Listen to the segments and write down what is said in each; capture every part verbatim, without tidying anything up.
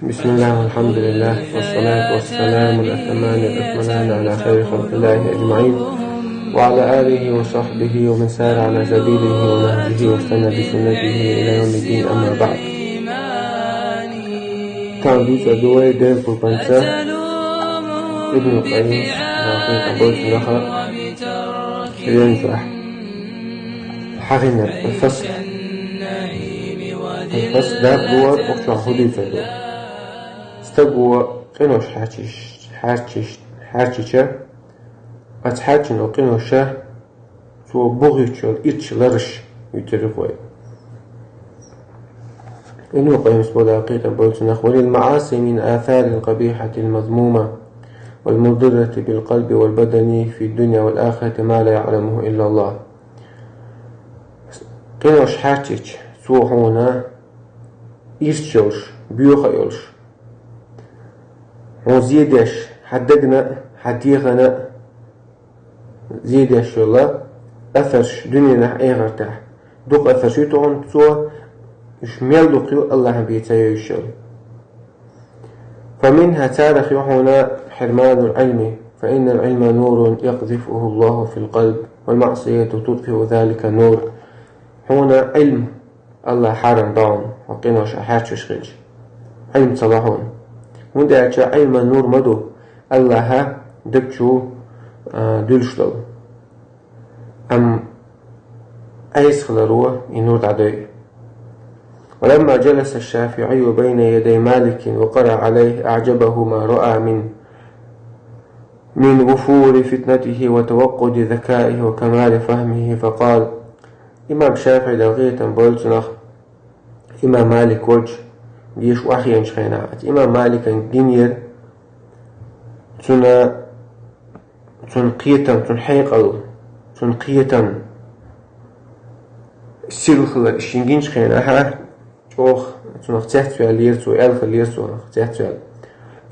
بسم الله والحمد لله والصلاة والسلام الأتمان الأكملان على خير خلق الله أجمعين وعلى آله وصحبه ومن سار على سبيله ونهجه واستنى بسنته إلى يوم الدين، أما بعد. Тахьдис ад-дуай дерт пурпанца Ибн Къаййим рахматуллахӀи алейхӀи. Хьагинар, аль-фасл. Аль-фасл дакъа ду, укх чу хӀу дийцар ду. Стаг ва къинош хьарчийча, хьарчийча, хьарчийча, аз хьарчийна къиноша цо бухуьйтуш йола ирча лараш юьйцур ю вай. Ибн Къаййима боху, дакъа кхетам болчу нах: «وللمعاصي من الآثار القبيحة المذمومة والمضرة بالقلب والبدن في الدنيا والآخرة ما لا يعلمه إلا الله». Къинош хьарчийча, цо хьуна ирча йолуш, боьха а йолуш, хьуна зе деш, хьан дагна а, хьан дегӀана а зе деш йолу асарш дуьненахь, эхартахь дукха асарш ю тахана цо, уьш мел дукха ю АллахӀан бен ца йовзуш йолу. «فمنها», царах ю хьуна: «حرمان العلم، فإن العلم نور يقذفه الله في القلب، والمعصية تطفئ ذلك النور». Хьуна Ӏилма АллахӀа хьарам до хьуна, хьо къинош а хьарчош хилча, Ӏилма ца ло хьуна. ХӀунда аьлча Ӏилма нур ма ду, АллахӀа даг чу, а, дуьлуш долу. Амма Ӏеса хиларо и нур дӀадойу. «ولما جلس الشافعي بين يدي مالك وقرأ عليه أعجبه ما رأى من، من وفور فطنته وتوقد ذكائه وكمال فهمه فقال». Имам ШафиӀи, Далла къинхетам бойла цунах, имам Малик волчу деша охьахиъначу хенахь, имам Маликан гинера цуьнан, цуьнан кхетам, цуьнан хьекъал, цуьнан кхетам сирла хилар шен гинчу хенахь, чӀогӀа цунах цецваьллера цо, аьлла хиллера цунах цецваьлла: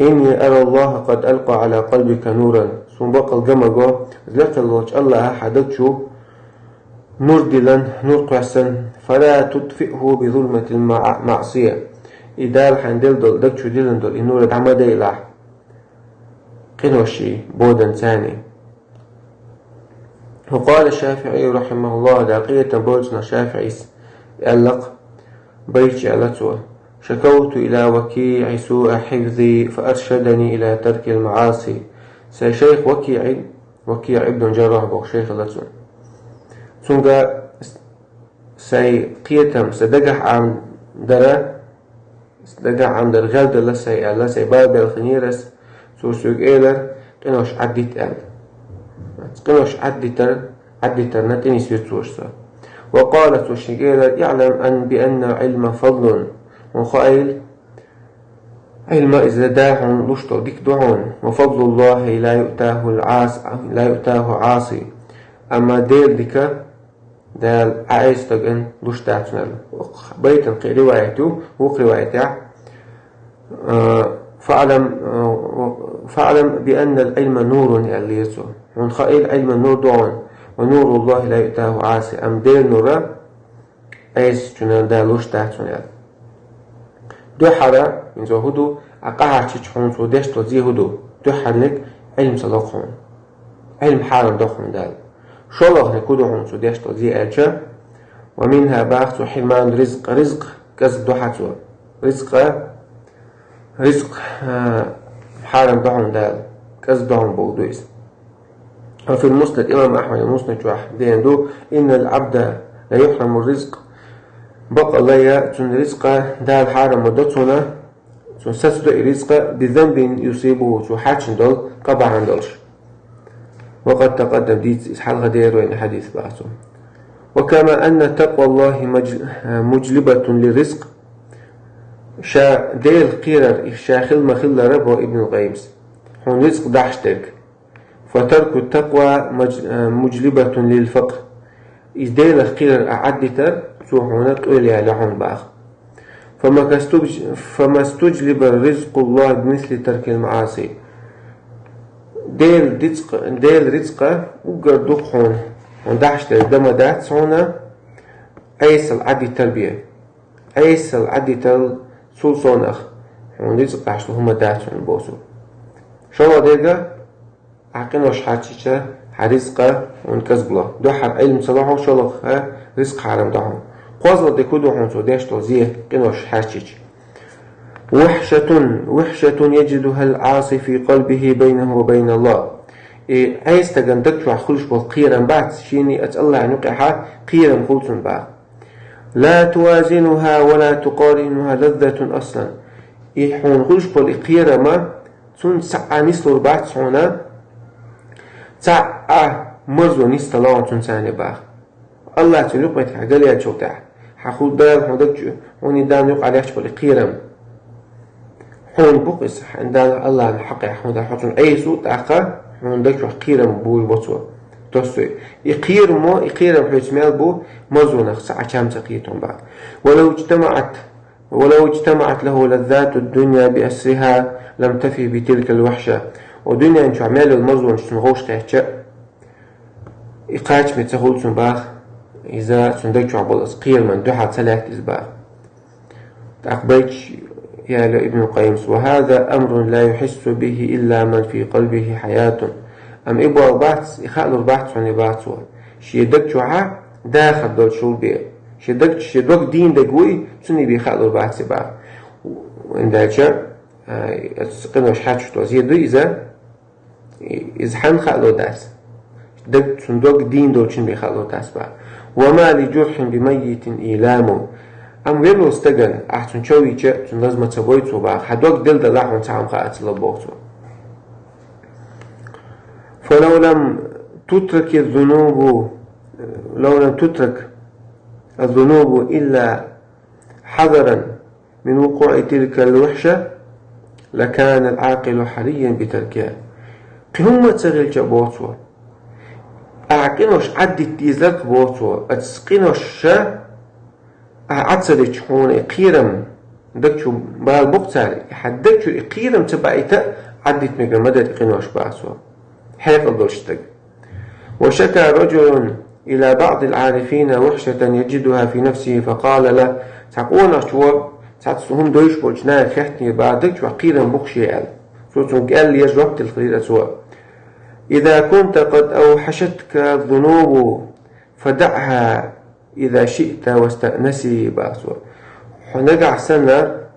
«إني أرى الله قد ألقى على قلبك نورا». Суна баккъалла ган ма го, лекха волчу АллахӀа хьан даг чу нур диллина, нур кхоьссина, «فلا تطفئه بظلمة المع-، المعصية». И Дала хьайна делла долу, даг чу диллина долу и нур дӀа ма дайлахь къиноший боданца. «وقال الشافعي رحمه الله», Далла къинхетам бойла цунах, ШафиӀис аьлла-кх, байташ аьлла цо: «شكوت إلى وكيع سوء حفظي فأرشدني إلى ترك المعاصي». Сайн шайх ВакиӀ, ВакиӀ ибн Джаррахь боху шайх хилла цуьнан. Цуьнга сайн кхетам, сан дагахь Ӏамадара, сан дагахь Ӏамадар гӀелделла сайн аьлла, сайн бала белхинера ас, цо соьга элира, къинош Ӏаддита аьлла. Къинош Ӏаддитар, Ӏаддитарна тӀенисвира цо со. «وقال», цо шега элира: «اعلم أن، بأن العلم فضل». Хьуна хаийла, Ӏилма иза Дала хьуна луш долу дика ду хьуна. «وفضل الله لا يؤتاه العاص-، لا يؤتاه عاصي». Амма Делан дика Дала Ӏеса стагана луш дац аьлла. Байтан кхин риваят ю, вукху риваятехь, а, «فاعلم، а, فاعلم بأن العلم نور», аьллера цо. Хьуна хаийла, Ӏилма нур ду хьуна. «ونور الله لا يؤتاه عاصي». Амма Делан нур Ӏесачунна Дала луш дац хьуна аьлла. Дуьххьара, хӀинца хӀу ду, Ӏа къахьарчича хьуна цо деш долу зе хӀу ду? Дуьххьарлиг Ӏилма ца ло-кх хьуна. Ӏилма хьарам до-кх хьуна Дала. ШолгӀаниг хӀу ду хьуна цо деш долу зе аьлча, «ومنها», боху цо, «حرمان الرزق», ризкъ кӀезиг до хьан цо. Ризкъа, ризкъ, а, хьарам до хьуна Дала, кӀезиг до хьуна боху ду иза. «وفي المسند», имам Ахьмадан муснад чохь деана ду: «إن العبد ليحرم الرزق». Баккъалла а, цуьнан ризкъа Дала хьарам ма до цунна, цунна сацадо и ризкъа, «بذنب يصيبه», цо хьарчийна долу къа бахьана долуш. «وقد تقدم», дийца иза хьалха дера вайна хьадис, боху цо. «وكما أن تقوى الله مج-، مجلبة للرزق». Ша Дела кхерар, и ша хила ма-хиллара, боху Ибн Къаййимас, хьуна ризкъ дахьаш дерг. «فترك التقوى مج-، مجلبة للفقر». Иза Делах кхерар а Ӏаддитар, цо хьуна къоьлла яьлла хьуна, боху. «فما استج-، فما استجلب رزق الله بمثل ترك المعاصي». Делан ризкъа, Делан ризкъа уггар дукха хьуна, хьуна дахьаш дерг дан ма дац хьуна Ӏесалла Ӏаддитар бен. Ӏесалла Ӏаддитар цул совнах, хьуна ризкъ тӀехьашла хӀума дац хьуна боху цо. ШолгӀа дерг, ахь къинош хьарчича, хьан ризкъ хьуна кӀезига ло. Дуьххьара Ӏилма ца ло хьуна, шолгӀа ризкъ хьарам ду хьуна. КхозлагӀа дерг хӀун ду хьуна цо деш долу зе къинош хьарчича? وحشة، وحشة يجدها العاصي في قلبه بينه وبين الله. И Ӏеса стагана даг чохь хуьлуш болу кхерам бац, шена оцу Аллахьан юкъехь кхерам хуьлу цунна боху. لا توازنها ولا تقارنها لذة أصلا. И хьуна хуьлуш болу и кхерам, цунна цхьа а нислур бац хьуна, цхьа а марзо нисдала хьуна цунна царна боху. Аллахь цунна юкъаметтиг хьан галъяьллачул тӀаьхьа, хьан хӀу Дала хьуна даг чу, хьуна Дала юкъахь лаьтташ болу и кхерам. Хьуна бу-кх иза, хьан Дала Аллахьан хьокъехь хьуна хьо цунна Ӏесу, тӀаккха хьуна даг чохь кхерам бур бо цо, тосуй. И кхерамо, и кхерам хьоьца мел бу, марзонах цхьа а чам ца кхета хьуна боху. ولو اجتمعت، ولو اجتمعت له لذات الدنيا بأسرها لم تفي بتلك الوحشة. О дуьнен чохь мел йолу марзонаш цунна гӀовш кхетча, и кхачаме ца хуьлу цунна боху, иза цунна даг чохь болу аса кхераман дуьхьал ца лаьтта иза боху. ТӀаккха байташ яьлла Ибн Къаййимас: وهذا أمر لا يحس به إلا من في قلبه حياة. Амма и болу бац, и хаалур бац хьуна боху цо. Шен даг чохь дахар долчул бен. Шен даг, шен дог дийна даг вуй, цунна бен хаалур бац и боху. ХӀунда аьлча, а, оцу къинош хьарчуш долу зе дуй иза, иза хьанна хаало дац? Даг, цунна дог дийна долчун бен хаало дац боху. وما لجرح بميت إيلام. Амма веллачу стагана, ахь цунна чов йича, цунна лаза ма ца бой цо боху, хьан дог делла делахь хьуна цхьа хӀума хаа ца ло боху цо. فلو لم تترك الذنوب، لو لم تترك الذنوب إلا حذرا من وقوع تلك الوحشة لكان العاقل حريا بتركها. Кхин хӀумма ца хилча, боху цо, ахь къинош Ӏаддита дезарх, боху цо, оцу къиноша ахь Ӏад ца дича, хьуна и кхерам даг чу бала бу-кх цара, и хьан даг чуьра и кхерам ца баийта, Ӏаддита мегар ма дара и къинош, боху цо. Хьекъал долуш стаг. وشكا رجل إلى بعض العارفين وحشة يجدها في نفسه فقال له. Цхьа къонахчо цхьацца хӀума дойуш болчу нахе хаьттинера боху, даг чохь кхерам бу-кх шен аьлла. Цо цуьнга аьлла, жоп делла хилира цо: إذا كنت قد أوحشتك الذنوب فدعها إذا شئت واستأنسي, боху цо. Хьо нагахь санна,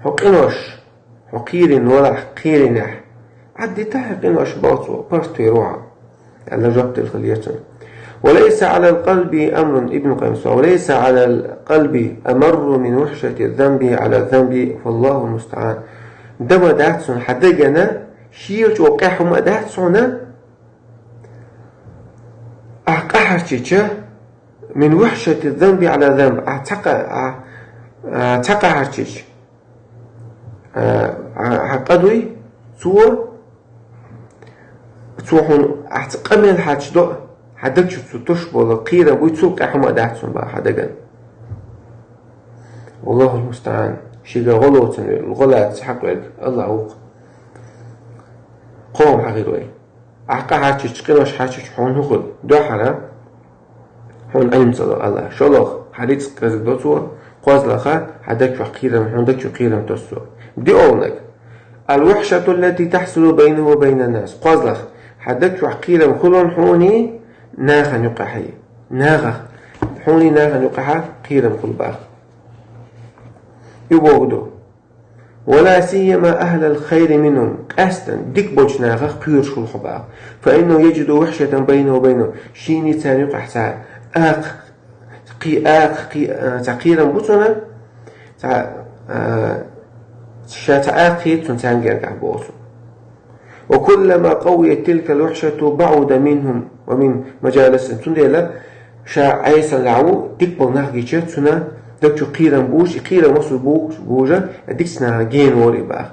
хьо къинош, хьо кхийрина валахь, кхийринехь, Ӏаддитахьа къинош, боху цо, паргӀатвер ву хьо, аьлла, жоп делла хилира цуьнга. وليس على القلب أمر, Ибн Къаййимас: وليس على القلب أمر من وحشة الذنب على الذنب، فالله المستعان. Дан ма дац хьуна хьан дегана, шена чӀогӀа къаьхьа хӀума а дац хьуна, ахь къахьарчича, من وحشة الذنب على الذنب, ахь цхьа къа-, ахь, а, цхьа къахьарчича, а, а, ахь къа дуй, цо, цо хьуна ахь цхьа къа мел хьарчадо, хьан даг чу цо туш болу кхерам буй, цул къаьхьа хӀума а дац хьуна боху хьан деган. والله المستعان, шега гӀо лоцун верг, гӀо лаца хьакъ верг Аллахь ву-кх. Кхо хӀума хьахийра вай. Ахь къа хьарчича, къинош хьарчича хьуна хӀун хуьлу? Дуьххьара, хьуна Ӏилма ца ло Аллахь. ШолгӀа, хьан рицкъ кӀезиг до цо, кхозлагӀа, хьан даг чохь кхерам, хьуна даг чу кхерам тосу цо. ДиолгӀаниг: الوحشة التي تحصل بينه وبين الناس. КхозлагӀа, хьан даг чохь кхерам хуьлу хьуний нахана юкъахьий. Нахах, хьуний нахана юкъахьа кхерам хуьлу боху. И боху ду. ولا سيما أهل الخير منهم, къаьстина дика болчу нахах кхоьруш хуьлу хьо боху. فإنه يجد وحشة بينه وبينهم, шений царна юкъахь цхьа акха, кхин акха, кхин, а, цхьа кхерам бу цунна, цхьа, а, ша цхьа акха хета цунна царна гергахь боху цо. وكلما قويت تلك الوحشة بعد منهم ومن مجالسهم. Цундела ша Ӏесалла ву, дика болу нах гича, цуьнан даг чу кхерам буш, и кхерам масул буш, бужа, дикачу нахах гена волу и боху.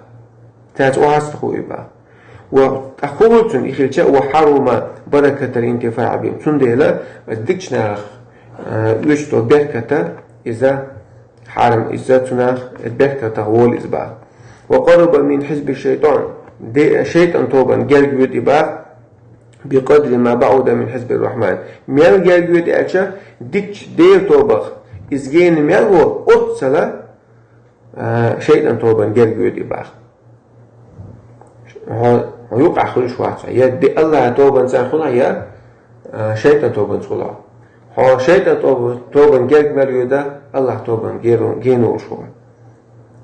Цаьрца охьастаху и боху. Ва тӀаккха хӀун хуьлу цунна и хилча, وحرم بركة الانتفاع بهم. Цундела дикачу нахах, а, оьцуш долу беркат иза хьарам, иза цунах, беркатах волу иза боху. وقرب من حزب الشيطان. Де-, шайтӀан тобанна герга воьду и боху, بقدر ما بعد من حزب الرحمن. Мел герга воьду аьлча, дикачу Делан тобах иза гена мел волу, оццала а, шайтӀан тобанна герга йода бах. Хьо, хьо юкъахь хуьлуш вац хьо. Я де Аллахьа тобанца хуьлахь, я, а, шайтӀан тобанца хуьлахь. Хьо шайтӀан тоба-, тобанна герга мел йода, Аллахьа тобанна гену-, генолуш ву.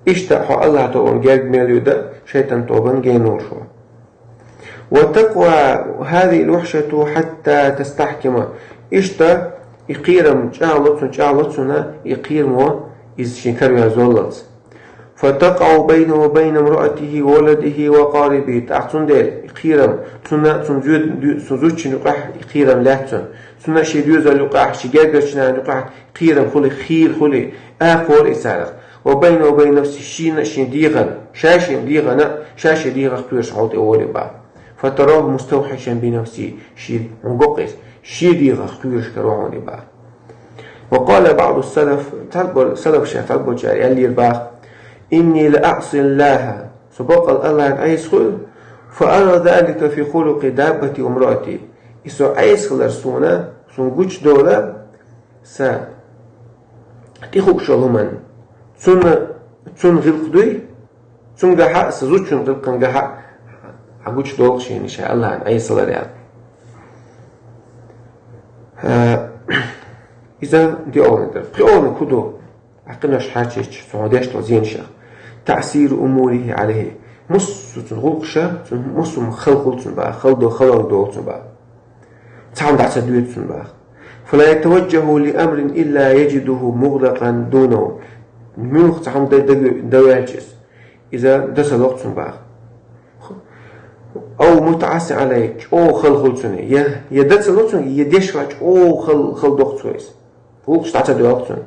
Иштта хьо Аллахьа тобанна герга мел йода, шайтӀан тобанна генолуш ву. وتقوى هذه الوحشة حتى تستحكم. Иштта и кхерам чӀагӀло цунна, чӀагӀло цунна и кхерамо, иза шен караваьззаллалц. فتقع بينه وبين امرأته وولده وأقاربه. ТӀаккха цундела и кхерам, цунна, цун зу-, цун зудчун юкъахь и кхерам лаьтта цунна. Цунна шен доьзал юкъахь, шен гергарчу нахана юкъахь кхерам хуьлий, хийра хуьлий, акхор и царах. وبينه وبين نفسه, шена а шен дегӀана, ша шен дегӀана, ша шен дегӀах кхоьруш хьал тӀе волий бах. فتراه مستوحشا بنفسه, шен, хьуна гу-кх иза, шен дегӀах кхоьруш каро хьуна бах. وقال بعض السلف, цхьаболу салаф шайн цхьаболчара аьллера бах: إني لأعصي الله, со баккъал Аллахьна Ӏеса хуьлу, فأرى ذلك في خلق دابتي وامرأتي. И со Ӏеса хилар суна, суна гучудолу, сан тӀехуучу хӀуманна. Цунна, цунна гӀиллакх дуй, цуьнгахьа а, сан зудчун гӀиллакхангахьа а гучудолу шена ша Аллахьна Ӏеса хилар аьлла. А, иза диъалгӀаниг дара. ПхоьалгӀаниг хӀун ду? Ахь къинош хьаьрчича, цо хьуна деш долу зенашах. تعسير أموره عليه. Массо а цуьнан гӀуллакхаш, цуьнан массо а хала хуьлу цуьнан бах, хала до-, хала долу цуьнан бах. Цхьа хӀума дӀа ца доьду цуьнан бах. فلا يتوجه لأمر إلا يجده مغلقا دونه. Муьлхха цхьа хӀума дан, дан, дан ваьлча иза, иза дан ца ло-кх цуьнан бах. أو متعسر عليه, чӀогӀа хала хуьлу цуьнан. Я, я дан ца ло цуьнан, я деш ваьлча чӀогӀа хала, хала до-кх цо иза. ГӀуллакхаш дӀа ца доьлху цуьнан.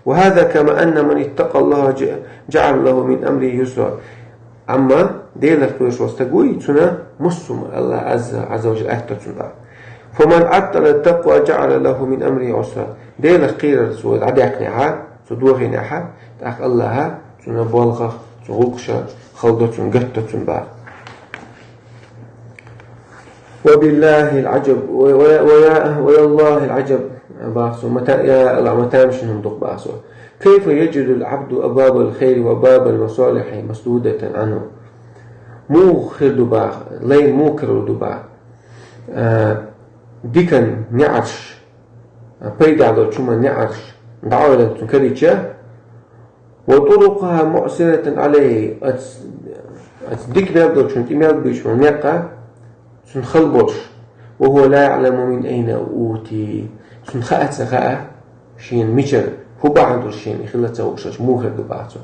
وهذا كما أن من اتقى الله ج-، جعل له من أمره يسرا. Амма Делах кхоьруш волу стаг вуй, цунна массо а Аллах Азза, Азза ва Жалла аьтто цунна бах. فمن عطل التقوى جعل له من أمره عسرا. Делах кхерар цо дӀадаьккхинехьа, цо дохийнехьа, тӀаккха Аллаха цунна болхах, цу гӀуллакхаша хала до цунна, гатта цунна бах. وبالله العجب، و-، و-، ويا، ويا الله العجب، бах цо, ма та-, я Аллах, ма тамашийна хӀума ду-кх, бах цо. كيف يجد العبد أبواب الخير وباب المصالح مسدودة عنه. Муха хир ду, бах, лайн муха карор ду, бах. А, дикан неӀарш, а, пайда долчу хӀуман неӀарш дӀаоьллина цунна карийча, وطرقها معسرة عليه, оцу, оцу дика мел долчунна тӀе мел буьйцуш болу некъ цунна хала болуш, وهو لا يعلم من أين أوتي. Цунна хаа ца хаьа, шена мичара, хӀун бахьана долуш шена и хила ца хууш, муха хир ду, бах цо.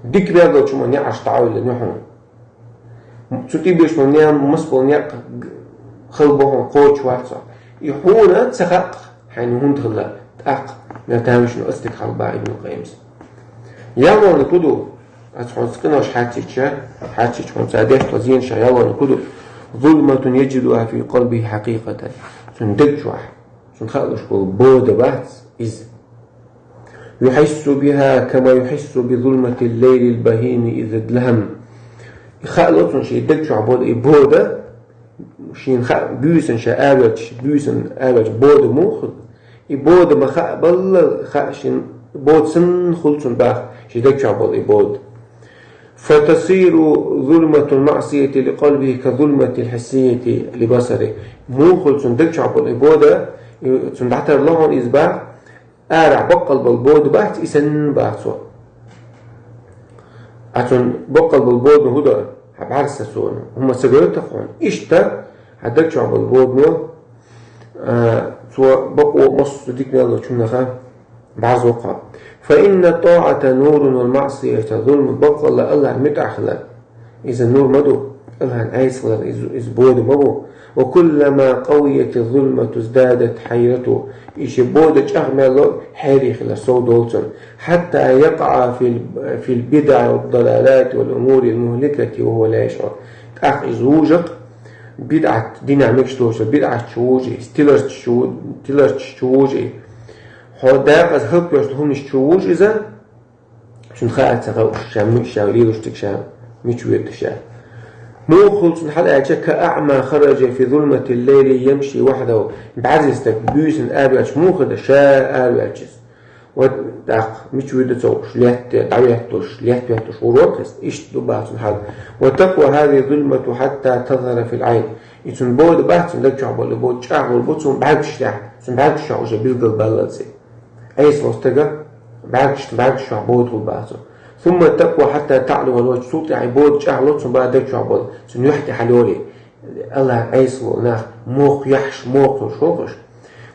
Дика мел долчу хӀуман неӀарш дӀаоьллина ю хьуна. Цу тӀе буьйцуш болу некъ, маса болу некъ г-, хала бу хьуна, кхочуш вац хьо. И хьуна ца хаьа-кх, хьайна хӀунда хилла, тӀаккха мел тамашийна оцу стеган хьал, бах Ибн Къаййима. ЯлхолгӀаниг хӀун ду? Аса хьуна къинош хьаьрчича, хьаьрчича хьуна цара деш долу зенашах ялхолгӀаниг хӀун ду? ظلمة يجدها في قلبه حقيقة. Цуьнан даг чохь, цунна хаалуш болу бода бац иза. يحس بها كما يحس بظلمة الليل البهيم إذا ادلهم. И хаало цунна шен даг чохь болу и бода, шена хаьа, буьйсанна ша араваьлча, буьйсанна араваьлча бода муха, и бода ма хаьа, балла хаьа шена, бода санна хуьлу цунна, бах, шен даг чохь болу и бода. فتصير ظلمة المعصية لقلبه كظلمة الحسية لبصره. Муха хуьлу цунна даг чохь болу и бода, и цунна дӀатарла хьуна иза, бах, арахь баккъал болу бода бац, и санна, бах цо. А цунна баккъал болу бодано хӀун до? Хьан бӀаьрса цо хӀумма ца гойту-кх хьуна. Иштта хьан даг чохь болу бодано, а, цо бакъо массо а дика мел долчу хӀуманах бӀарзо-кх хьо. فإن الطاعة نور والمعصية ظلمة. Баккъалла Аллахьан муьтӀахь хилар иза нур ма ду, Аллахьан Ӏеса хилар иза, иза бода ма бу. وكلما قويت الظلمة ازدادت حيرته. И шен бода чӀагӀ мел ло, хьере хилар сов долу цунна. حتى يقع في ال-، في البدع والضلالات والأمور المهلكة وهو لا يشعر. ТӀаккха иза вужу-кх, бидӀат, динехь мегаш доцу бидӀаташ чу вужу, тиларчаш чу ву-, тиларчаш чу вужу. Хьо декъаза хӀаллакдеш долу хӀуманаш чу вужу иза, цунна хаа ца хаьа ша ми-, ша лелош дерг, ша мича воьду ша. Муха хуьлу цунна хьал аьлча, كأعمى خرج في ظلمة الليل يمشي وحده. БӀаьрзе стаг буьйсанна араваьлча муха ду, ша араваьлча иза. Вот тӀаккха мича вуьйда ца хууш, летта, дӀаветталуш, летта ветталуш гӀур вар-кх иза. Иштта ду бах цун хьал. وتقوى هذه الظلمة حتى تظهر في العين. И цун бода бах, цун даг чохь болу бода чӀагӀлур бу цун бӀаьргаш тӀехь, цун бӀаьргаш чохь уже билгал баллалц. Ӏеса волу стага бӀаьргаш, бӀаьргаш чохь бода хуьлу бах цун. ثم تقوى حتى تعلو الوجه. Цул тӀаьхьа и бода чӀагӀло цун бах даг чохь болу, цун юьхь тӀе хьалайолий. Аллах Ӏеса волу нах мохк яхьаш, мохк луш хӀокхуш.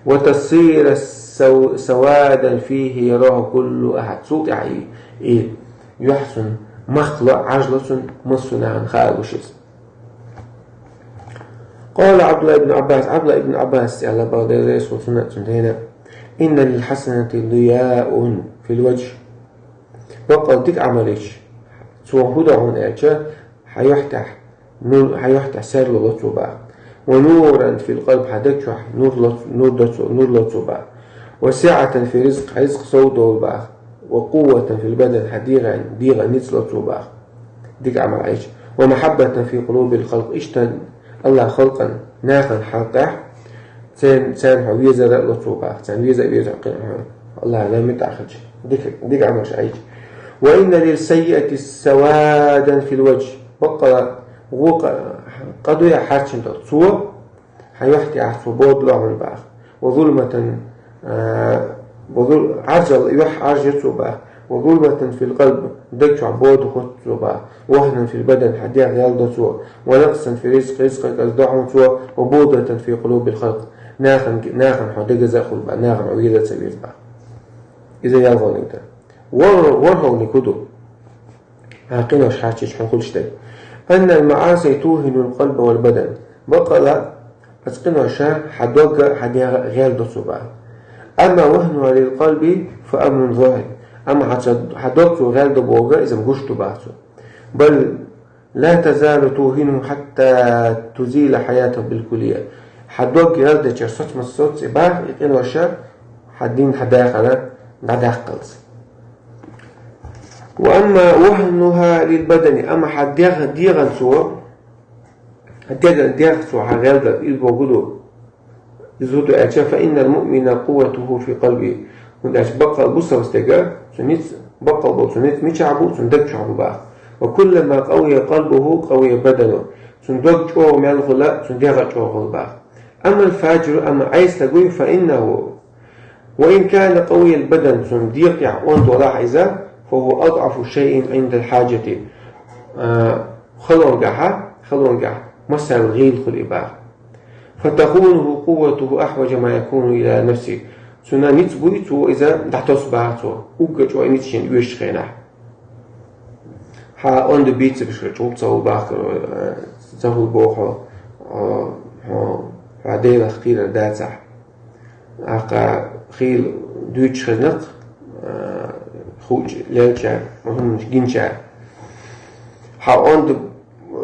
وتصير سو-، سوادا فيه يراه كل أحد. Цул тӀаьхьа и, и юьхь цун мах ло, Ӏаж ло цун, массо а нахана хаа луш иза. قال عبد الله بن عباس, Ӏабдулла ибн Ӏаббас аьлла, Дела реза хуьлда цунна, цуьнан дена: إن للحسنة ضياء في الوجه. Баккъал дика Ӏамал йича, цо хӀун до хьуна аьлча, хьан юьхь тӀехь нур, хьан юьхь тӀехь серло ло цо бах. ونورا في القلب, хьан даг чохь нур ло, нур до цо, нур ло цо бах. وسعة في الرزق, хьан ризкъ сов долу бах. وقوة في البدن, хьан дегӀан, дегӀан ницкъ ло цо бах. Дика Ӏамал Ӏийча. ومحبة في قلوب الخلق, иштта Аллах халкъан, нахана хьалкъехь, церан, царна хьо везар а ло цо бах, царна веза а веза хьо кхин а хьо. Аллах лайме тӀаккха хилча, дика, дика Ӏамалш Ӏийча. وإن للسيئة سوادا في الوجه. Баккъала гӀо къа-, къа дуй хьарчина долу. Цо, хьан юьхь тӀехь цо бода ло хьуна бах. وظلمة, а, وظل-, Ӏаржал, юьхь Ӏаржа цо бах. وظلمة في القلب, даг чохь бода хӀутту цо бах. وهنا في البدن, хьан дегӀ гӀел до цо. ونقصا في الرزق, ризкъ кӀезиг до хьуна цо. وبغضة في قلوب الخلق, нахана, нахана хьо дегаза а хуьлу бах, нахана хьо веза а ца веза бах. Иза ялхалгӀаниг дара. Вор-, ворхӀалгӀаниг хӀун ду? Хьан къинош хьарчийча хьуна хуьлуш дерг. أن المعاصي توهن القلب والبدن. Баккъала, оцу къиноша хьан дог а, хьан дегӀ а гӀел до цо бах. أما وهنها للقلب فأمر ظاهر. Амма хьан ца, хьан дог цо гӀел до бохург, иза гуш ду бах цо. بل لا تزال توهنه حتى تزيل حياته بالكلية. Хьан дог гӀел дечара соцамца соц и бах, и къиноша хьан дин, хьан дахар дӀадаккхалц. وأما وهنها للبدن, амма хьан дегӀ-, дегӀан цо, хьан дегӀ-, дегӀ цо хьан гӀел дар, иза бохург ду. Иза хӀун ду аьлча, فإن المؤمن قوته في قلبه. ХӀунда аьлча баккъал бусалба стеган, цуьнан ницкъ, баккъал болу цуьнан ницкъ мичахь бу, цуьнан даг чохь бу бах. وكلما قوي قلبه قوي بدنه. Цуьнан дог чӀогӀа мел хуьлу, цуьнан дегӀ а чӀогӀа хуьлу бах. أما الفاجر, амма Ӏеса стаг вуй, فإنه وإن كان قوي البدن, цуьнан дегӀехь онда валахь иза, فهو أضعف شيء عند الحاجة. А, халонгахьа, халонгахь масал гӀийла хуьлу и бах. فتخونه قوته أحوج ما يكون إلى نفسه. Цуьнан ницкъ буй, цо иза дӀатосу бах цо, уггар чӀогӀа ницкъ шена оьшучу хенахь. Хьан онда бицепсашкара чӀогӀа ца хуьлу бах, э, ца хуьлу боху хьо, хьо, хьо, хьо Делах кхерар дацахь. Аккха хийла дуьйцуш хезна-кх, а, хуучу лелчара, хӀуманаш гинчара. Хьан онда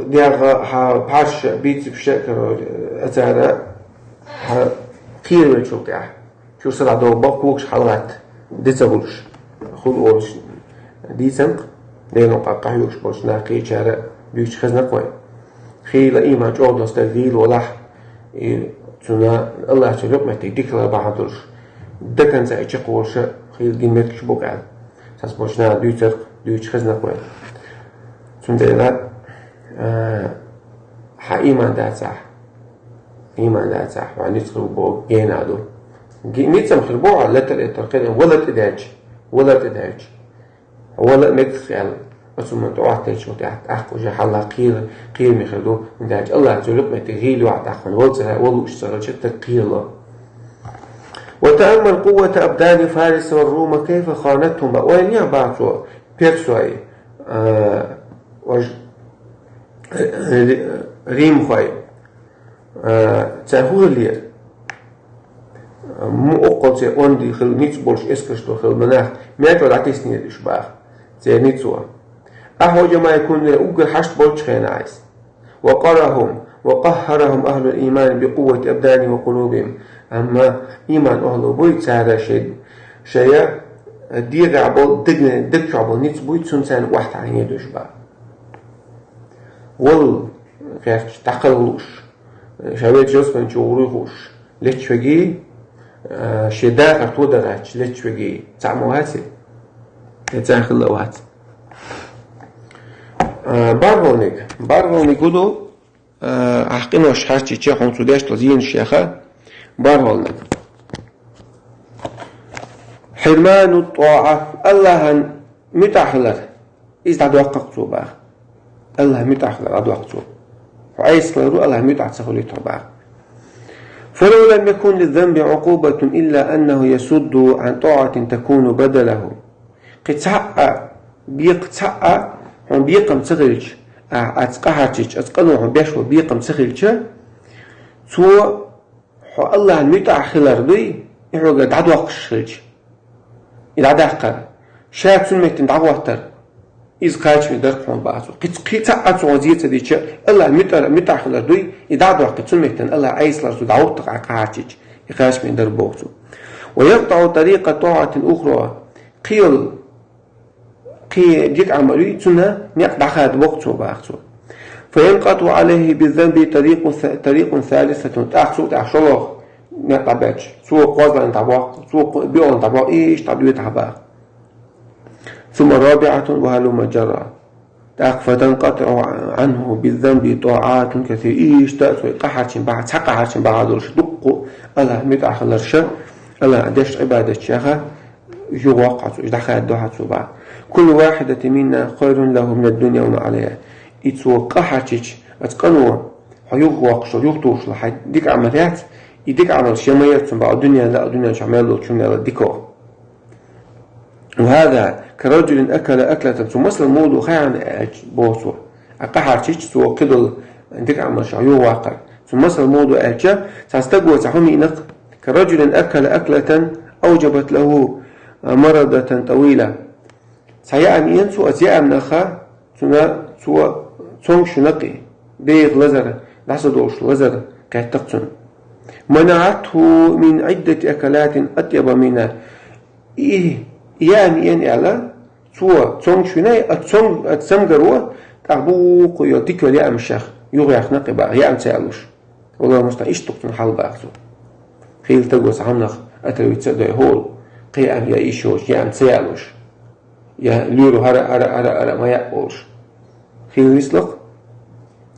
дегӀ, хьан пхьарш, бицепсаш, короче, цара хьан кхеравеллачул тӀаьхьа. Чуьра садӀадовла бакъ когаш хьалагӀатта, де ца хуьлуш, хуьлу олуш дийцина-кх, Делан къа-, къахьоьгуш болчу нах кхечара дуьйцуш хезна-кх вай. Хийла ийман чӀогӀа долу стаг гӀийла валахь, и цуьнан Аллахьчу юкъаметтиг дика хилар бахьана долуш, даканца и чекхволуша хийла гина меттигаш бу-кх аьлла. Цхьацца болчу наха дуьйцура-кх, дуьйцуш хезна-кх вай. Цундела, а, хьан ийман дацахь, ийман дацахь, хьан ницкъ хир бу боху гена ду. Ги-, ницкъ-м хир бу хьан латар а, тар кхин а, вала тӀедаьлча, вала тӀедаьлча. Вала а мегаш аьлла, оцу ман тӀе Ӏоттайчул тӀаьхьа, тӀаккха уже хьалха кхера, кхераме хир ду, хӀунда аьлча Аллахьчу юкъаметтиг гӀийла йохь тӀаккха хьуна вала ца, вала лууш ца хилча, таг кхерало. وتأمل قوة أبدان فارس والروم كيف خانتهم. Ойла е бах цо, персой, а, важ-, ри-, римхой, а, цара хӀун хиллера? М-, оккхал церан онда хилла, ницкъ болуш эскарш долу хилла нах, мечо дӀатеснера уьш бах, церан ницо. أحوج ما يكون إليه, уггар хьашт болчу хенахь иза. وقهرهم، وقهرهم أهل الإيمان بقوة أبدانهم وقلوبهم. Амма ийман охьало буй цара шайн, шайн дегӀехь болу, дегна-, даг чохь болу ницкъ буй, цунна царна охьатаӀийна ду уьш бах. Вала гӀерташ, дӀакхалха лууш, ша вега жосман чу гӀур вуй хууш, лечвегий, а, шен дахар тодан гӀерташ лечвегий, цхьаъ ма ваций? Э, цӀаьххилла вац. А, бархӀалниг. БархӀалниг хӀу ду, а, ахь къинош хьарчича хьуна цу дешдала зенаш яха, бархӀалниг. حرمان الطاعة, Аллахьан муьтӀахь хилар, иза дӀадоаккх цо бах. Аллахьан муьтӀахь хилар дӀадоаккх цо. Хьо Ӏеса хилар ву, Аллахьан муьтӀахь ца хулийта хьо бах. فلو لم يكن للذنب عقوبة إلا أنه يصد عن طاعة تكون بدله. Кхин цхьа а, бекх цхьа а, хьуна бекхам ца хилча, а, аца къахьарчича, аца къано хьуна беш бола бекхам ца хилча, цо хьо Аллахьан муьтӀахь хилар дуй, и хьога дӀадоаккхаш хилча, и дӀадаккхар, ша цун меттана дӀагӀоттар, иза кхачаме дар хьуна бах цо. Кхин ц-, кхин цхьа а цо хьуна зе ца дича, Аллахьан муьтӀа-, муьтӀахь хилар дуй, и дӀадоаккхе цун меттана Аллахь Ӏеса хилар цо дӀагӀоттар Ӏа къахьарчича, и кхачаме дар бох цо. ويقطع طريق طاعة أخرى. Кхыйола кхин дика Ӏамал юй, цунна некъ дӀахадабо-кх цо бах цо. فينقطع عليه بالذنب طريق ث-، طريق ثالثة. ТӀаккха цул тӀехьа шоллагӀа некъ дӀабаьлча, цо кхозлагӀа дӀабоаккх, цо кхо-, биъолгӀа дӀабоаккх, иштта дӀадоьду хьа бах. ثم رابعة وهلم جرا. ТӀаккха فتنقطع عنه بالذنب طاعات كثيرة. Иштта цо къахьарчийна бахьан, цхьа къахьарчийна бахьан долаш дуккха Аллахьан муьтӀахь хиларша, Аллахьа деш Ӏибадаташ яха, юхавоаккх хьо цо, уж дӀахаьдда хьо цо бах. كل واحدة منها خير له من الدنيا وما عليها. И цо къахьарчича, аца къано хьо юхавоаккхаш, юхатохаш хьа дика Ӏамал яц, и дика Ӏамалаш я ма яр цунна бах дуьненал а, дуьнен чу мел долчуннал а дикагӀа. وهذا كرجل أكل أكلة. Цу масал муду хьаьна аьлча бох цо. Ӏа къахьарчича цо кхыдола дика Ӏамалаш юхаваккхар. Цу масал муду аьлча, цхьа стаго цхьа хӀума йина-кх, كرجل أكل أكلة أوجبت له مرضة طويلة. Цхьа яам йина цо, аца яамнах цунна цо цомгаш йина-кх, бегӀа лазар, дӀасадолаш лазар кхетта-кх цунна. منعته من عدة أكلات أطيب منها. И, и яам йина аьлла, цо цомгаш йина, а цом-, а цамгаро тӀаккха букъо йола дика йола яамаш юхаяьккхина-кх бах, яам ца ялош. والله المستعان, иштта ду-кх цун хьал бах цо. Хийла стаго цхьа хӀаманах отравиться а дой хьона, кхы яам яа йиш йолаш, яам ца ялош. Я луьйра хӀара, хӀара, хӀара, хӀара ма яа волаш. Хийла нислакх,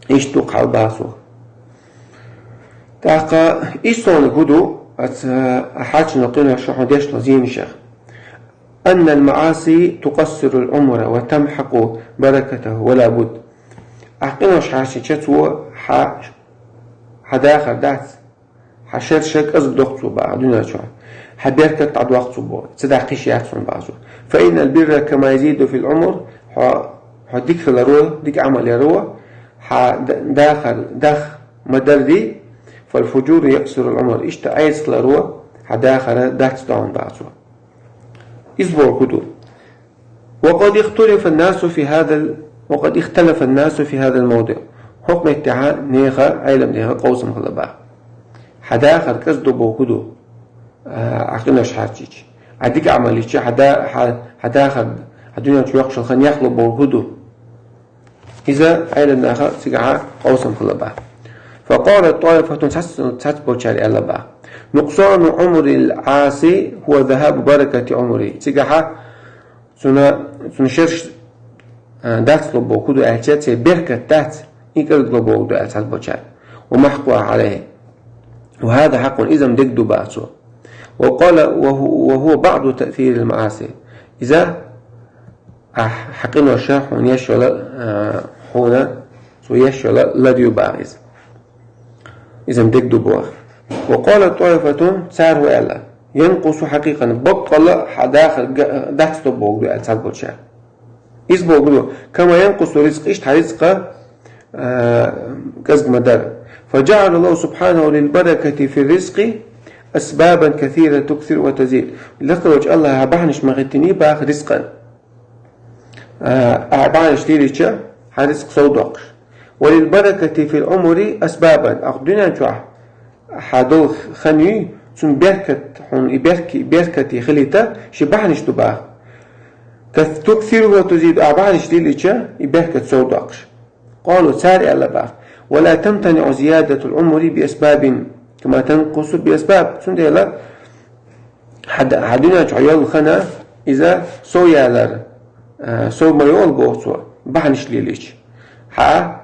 иштта ду-кх хьал бах цо. ТӀаккха иссониг хӀу ду, аца хьарчийна къинош хьуна деш дола зенаш яха. أن المعاصي تقصر العمر وتمحق بركته ولا بد. Ахь къинош хьарчича цо хьа, хьа дахар дац, хьа шераш кӀезига доху цо бах дуьнен чу. Хьа беркат дӀадоху цо бох, ца даккхийша яц хьуна бах цо. فإن البر كما يزيد في العمر, хьо, хьо дика хиларо, дика Ӏамал яро, хьа д-, дахар дах ма дарра, فالفجور يقصر العمر. Иштта Ӏеса хиларо, хьа дахар дац хьуна бах цо. Иза бохург хӀу ду. وقد اختلف الناس في هذا ال-، وقد اختلف الناس في هذا الموضع. ХӀокху меттехь нехан, Ӏеламнехан къовсам хилла бах. Хьа дахар кӀезиг до бохург хӀу ду, а, ахь къинош хьарчича. Ахь дика Ӏамал йича, хьа да-, хьа, хьа дахар, хьа дуьнен чу йоккхуш йолу хан яхло бохург хӀу ду. Иза Ӏеламнаха цигахьа къовсам хилла бах. فقالت طائفة, цхьац-, цхьацца болчара аьлла бах. نقصان عمر العاصي هو ذهاب بركة عمره. Цигахьа цуьнан, цуьнан шераш, а, дацло бохург хӀу ду аьлча, церан беркат дац, и кӀезигло бохург ду аьлла цхьацца болчара. ومحقها عليه. وهذا حق, иза-м дерг ду бах цо. وقال وهو، وهو بعض تأثير المعاصي. Иза ахь хьан къиноша хьуна еш йолу, а, хьуна цо еш йолу лар ю бах иза. Иза-м дерг ду бох. وقالت طائفة, цара хӀу аьлла: ينقص حقيقة, баккъалла хьан дахар га-, дацдо бохург ду аьлла цхьацца болчара. Иза бохург ду, كما ينقص الرزق, иштта хьан рицкъа, а, кӀезиг ма дара. فجعل الله سبحانه للبركة في الرزق أسبابا كثيرة تكثر وتزيد. Лакхарчу Аллаха бахьанаш ма хӀиттиний бах рицкъан. А, ахь бахьанаш лелийча, хьан рицкъ сов доккхуш. وللبركة في العمر أسبابا. Ахь дуьнен чохь хьан долу хан юй, цуьнан беркат, хьуна и берки-, беркате хилийта, ши бахьанаш ду бах. كث-، تكثر وتزيد, ахь бахьанаш лелийча, и беркат сов доккхуш. قالوا, цара аьлла бах: ولا تمتنع زيادة العمر بأسباب كما تنقص بأسباب. Цундела хьан д-, хьан дуьнен чохь йолу хана, Иза сов ялар, а, сов ма йолу боху цо, бахьанаш лелийча. Хьа,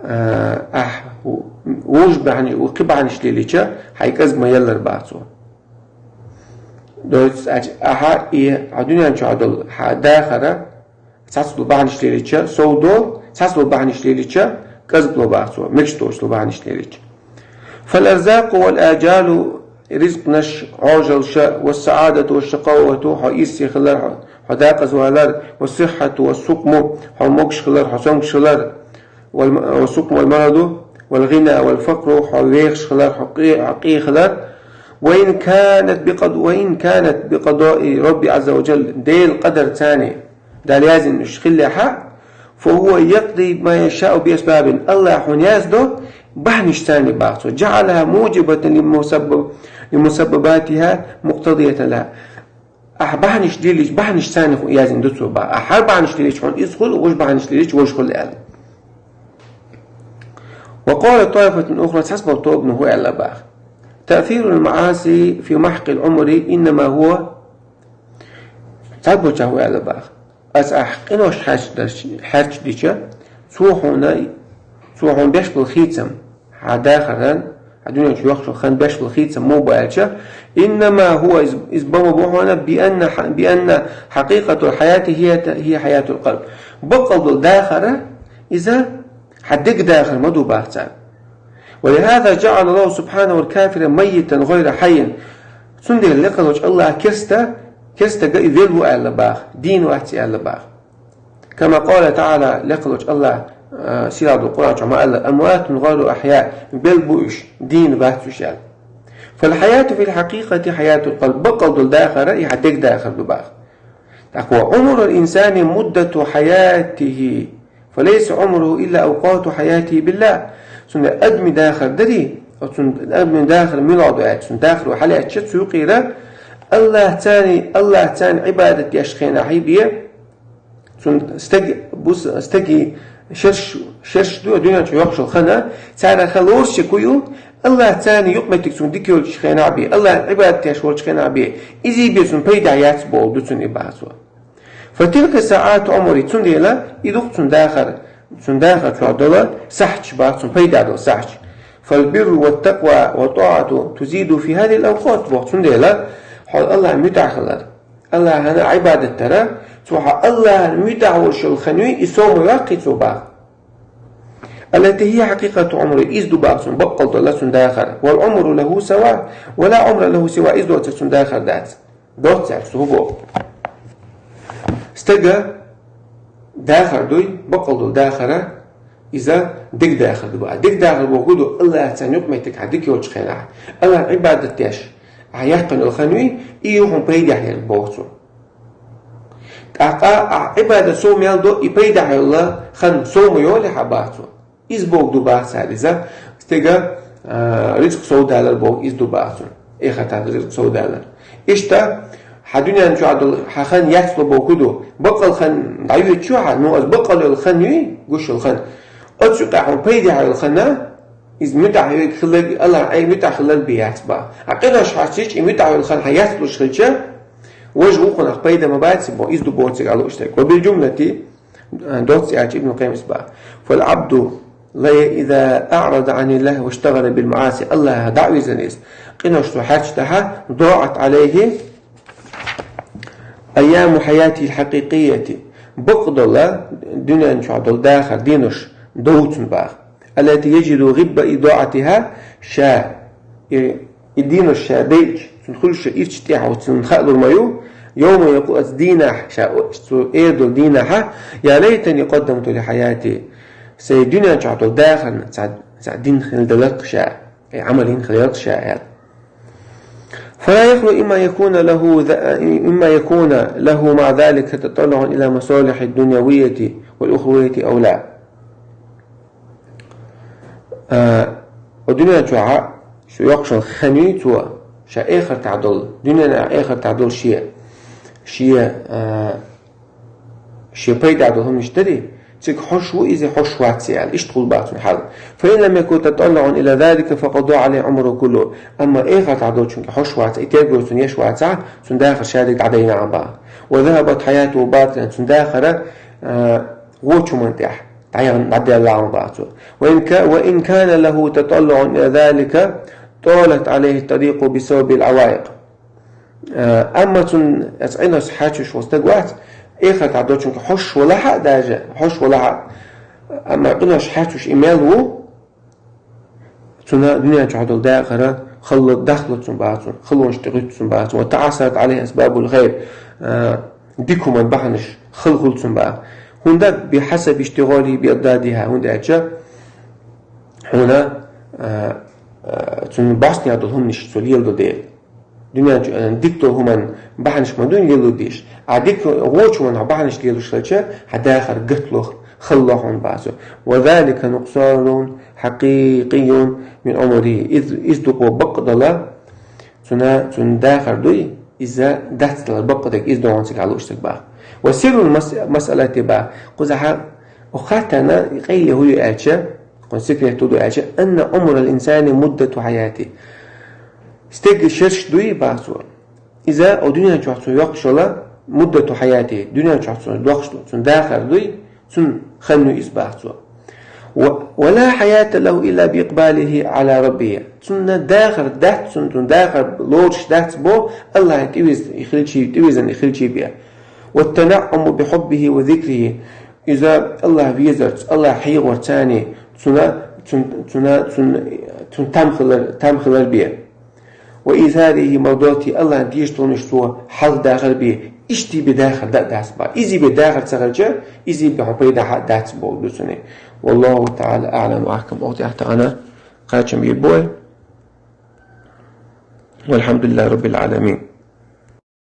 а, ахь ву-, вужу бахьана, ву-, кхин бахьанаш лелийча, хьайн кӀезиг ма еллара бах цо. Дойтуш аьлча, ахьа и хьан дуьнен чохь долу хьан дахара, цхьацца долу бахьанаш лелийча, сов долу, цхьацца долу бахьанаш лелийча, кӀезиг ло бах цо, мегаш доцуш долу бахьанаш лелийча. فالأرزاق والآجال, ризкъанаш, Ӏожаллаш, والسعادة والشقاوة, хьо ирсе хилар, хьо, хьо декъаза валар, والصحة والسقم, хьо могуш хилар, хьо сонгуш хилар, والم-, والسقم والمرض والغنى والفقر, хьо вехаш хилар, хьо къе-, хьо къе хилар, وإن كانت بقض-, وإن كانت بقضاء رب عز وجل, Делан къадарца, Дала яздина уьш хиллехь а, فهو يقضي ما يشاء بأسباب, АллахӀа хьуна яздо бахьанашца бах цо, جعلها موجبة لمسبب-, لمسبباتها مقتضية لها. Ахьа бахьанаш лелийча, бахьанашца хьуна яздина ду цо бах. Ахьа хӀара бахьанаш лелийча хьуна иза хуьлу, важа бахьанаш лелийча важа хуьлу аьлла. وقال طائفة أخرى, цхьацца болу тобано хӀун аьлла бах: تأثير المعاصي في محق العمر إنما هو, цхьаболчохь хӀун аьлла бах: аса ахь къинош хьаьрча даш-, хьаьрча дича, цо хьуна, цо хьуна беш болу хийцам, хьан дахаран, хьан дуьнен чу йоккхуш йолу хан беш болу хийцам муха бу аьлча, إنما هو, иза, иза бан ма бу хьуна, بأن ح-, بأن حقيقة الحياة هي ت-, هي حياة القلب. Баккъал долу дахар, иза хьан деган дахар ма ду бах цара. ولهذا جعل الله سبحانه الكافر ميتا غير حي. Цундела лекха волчу АллахӀа керста, керстага и велла ву аьлла бах, дийна вац и аьлла бах. كما قال تعالى, лекха волчу АллахӀа, а, сийлахь долу Къуръан чохь ма аьлла: أموات غير أحياء, белла бу уьш, дийна бац уьш аьлла. فالحياة في الحقيقة حياة القلب, баккъал долу дахар, и хьан деган дахар ду бах. ТӀаккха وعمر الإنسان مدة حياته فليس عمره إلا أوقات حياته بالله. Цундела адамийн дахар дарий, оцу адамийн дахар муьлха ду аьлча, цуьнан дахар ву хьалаьцча, цу юкъера АллахӀаца, АллахӀаца Ӏибадат деш хенахь бен, цуьнан стаг-, бус-, стагийн шерш, шерш ду, дуьнен чу йоккхуш йолу хан, цара хан лоруш ю, АллахӀаца юкъаметтиг цуьнан дика йолчу хенахь бен, АллахӀан Ӏибадат деш волчу хенахь бен, изий бен цуьнан пайда яц бохург ду цуьнан и бах цо. فتلك ساعات عمره, цундела и ду-кх цуьнан дахар, цуьнан дахар чохь долу сахьташ бах цуьнан пайда долу сахьташ. فالبر والتقوى والطاعة تزيد في هذه الأوقات боху. Цундела хьо АллахӀан муьтӀахь хилар, АллахӀана Ӏибадат дар, цо хьан АллахӀана муьтӀахь волуш йолу хан юй, и сов ма йоккхий цо бах. التي هي حقيقة عمره, иза ду бах цуьнан баккъал долу цуьнан дахар. والعمر له سواه ولا عمر له سواه, иза доцург цуьнан дахар дац. Доццаьрга цо хӀун боху? Стага дахар дуй, баккъал долу дахар, иза деган дахар ду бах. Деган дахар бохург ду, АллахӀаца юкъаметтиг хьан дика йолчу хенахь, АллахӀан Ӏибадат деш, ахьа яьккхина йолу хан юй, и ю хьуна пайдехь ерг боху цо. ТӀаккха ахьа Ӏибадат сов мел до, и пайдехь йолу хан сов ма йолий хьан бах цо. Иза бохург ду бах цара иза, стага, а, рицкъ сов далар бохург иза ду бах цо. Эхартахь рицкъ сов далар. Иштта, хьан дуьнен чохь долу хьан хан яцло бохург ду. Баккъал хан дӀайоьдуш ю хьан, ну, аса баккъал йолу хан юй, гуш йолу хан. Оцу юкъахь хьуна пайдехь йолу хан, иза муьтӀахь верг хилар, АллахӀан Ӏе муьтӀахь хилар бен яц бах. Ахьа къинош хьаьрчича, и муьтӀахь йолу хан хьан яцлуш хилча, важа вукхунах пайда ма бац боху, иза ду боху цига лууш дерг. وبالجملة, доцца аьлча Ибн Къаййима бах: فالعبد لا إذا أعرض عن الله واشتغل بالمعاصي, АллахӀах дӀа а вирзина иза, къинош цо хьаьрча дахь, ضاعت عليه أيام حياته الحقيقية, бакъдолу дуьнен чохь долу дахар, денош дов цуьнан бах. التي يجد غب إضاعتها, ша и, и денош ша дайча, цунна хуьлуш йолу ирча тӀехь цунна хаалур ма ю, يوم يقول, оцу дийнахь, ша о-, цо эр долу дийнахь: يا ليتني قدمت لحياتي, сайн дуьнен чохь долу дахарна цхьа, цхьа дина хилла далар-кх ша, и Ӏамал йина хилла ялар-кх ша аьлла. فلا يخلو إما يكون له ذ-, إما يكون له مع ذلك تطلع إلى مصالح الدنيوية والأخروية أو لا. А, о дуьнен чохь шу йоккхуш йолу хан юй цо, ша эхартахь долу, дуьненахь эхартахь долу шен, шен, а, шен пайда долу хӀуманаш дарий, Цига хьош ву, иза хьош вац аьлла, иштта хул бах цун хьал. فإن لم يكن تطلع إلى ذلك فقد ضاع عليه عمره كله. Амма эхартахь долчунга хьош вац, и терго цун еш вацахь, цун дахар шадерг дӀадайна бах. وذهبت حياته باطلا, цун дахар, а, вочу хӀуман тӀехь дӀаяхна, дӀадаьлла бах цо. وإن كا-، وإن كان له تطلع إلى ذلك طالت عليه الطريق بسبب العوائق. Э, амма цун, ас Ӏинос хьачуш ву стаг вац, эхартахь долчунга хьош валахь а даже, хьош валахь а, амма Ӏинос хьачуш и мел ву, цуна дуьнен чохь долу дакъара халла дахло цун бах цун, халонаш тӀе гӀуьтту цун бах цун. وتعثرت عليه أسباب الخير, э, дика хӀуман бахьанаш хала хул цун бах. ХӀунда بحسب اشتغاله بأضدادها, хӀунда аьлча хьуна, э, э, цун бахьанех долу хӀуманаш цо леладо дела. Дуьнен чу, э, дика долу хӀуман бахьанаш ма дуьйна лело дезаш. А дика вочу хӀуман хьан бахьанаш лелош хилча, хьан дахар гатло, халло хьуна бах цо. وذلك نقصان حقيقي من عمره. Из, из дукъо бакъдала, цуна, цун дахар дуй, иза дацдалар бакъдерг, из догӀун цига хьалуш стаг бах. وسر المس-, المسألة бах. Кхузахьа, хаттарна къайле хӀу ю аьлча, кхун секрет хӀу ду аьлча, أن عمر الإنسان مدة حياته. Стеган шерш дуй бах цо. Иза о дуьнен чохь цо йоккхуш йола مدة حياته, дуьнен чохь цо доккхуш цун дахар дуй, цун хан ю иза бах цо. و-, ولا حياة له إلا بإقباله على ربه. Цунна дахар дац, цун, цун дахар лоруш дац бо, Аллахьан тӀевиза и хилчий, тӀевизан и хилчий бе. والتنعم بحبه وذكره. Иза Аллахь везарца, Аллахь хьехорца цуна, цун, цуна, цун, цун там хилар, там хилар бе. وإيثاره مرضاته, Аллахьан дезачу тӀехь цо хьалха дахар бе, иштта бе дахар да-, дац бах. Иза бе дахар ца хилча, иза бе хьо пайда хьа дац боху ду цуьнан. والله تعالى أعلم وأحكم. Оха тӀехь тахана кхачам бе бой. والحمد لله رب العالمين.